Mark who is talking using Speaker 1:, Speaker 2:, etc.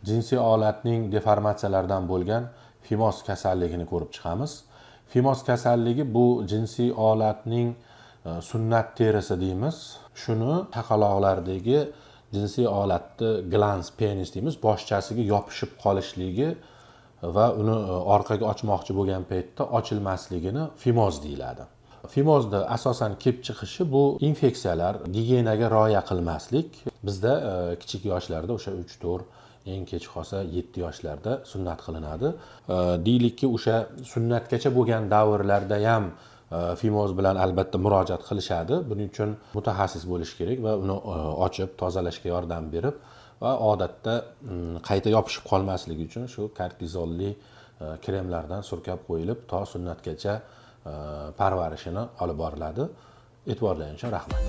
Speaker 1: Jinsiy olatning deformatsiyalaridan bo'lgan fimoz kasalligini ko'rib chiqamiz. Fimoz kasalligi bu jinsiy olatning sunnat terisi deymiz. Shuni chaqaloqlardagi jinsiy olatni glans penis deymiz, boshchasiga yopishib qolishligi va uni orqaga ochmoqchi bo'lgan paytda ochilmasligini fimoz deyiladi. Fimozda asosan kelib chiqishi bu infeksiyalar, gigiyenaga rioya qilmaslik. Bizda kichik yoshlarda, o'sha 3, 4, eng kech qolsa 7 yoshlarda sunnat qilinadi. Deylikki, o'sha sunnatgacha bo'lgan davrlarda ham fimoz bilan albatta murojaat qilishadi. Buning uchun mutaxassis bo'lish kerak va uni ochib tozalashga yordam berib va odatda qayta yopishib qolmasligi uchun shu kortizonli kremlardan surkab qo'yilib, to sunnatgacha parvarishini olib boriladi. E'tiborlaringiz uchun rahmat.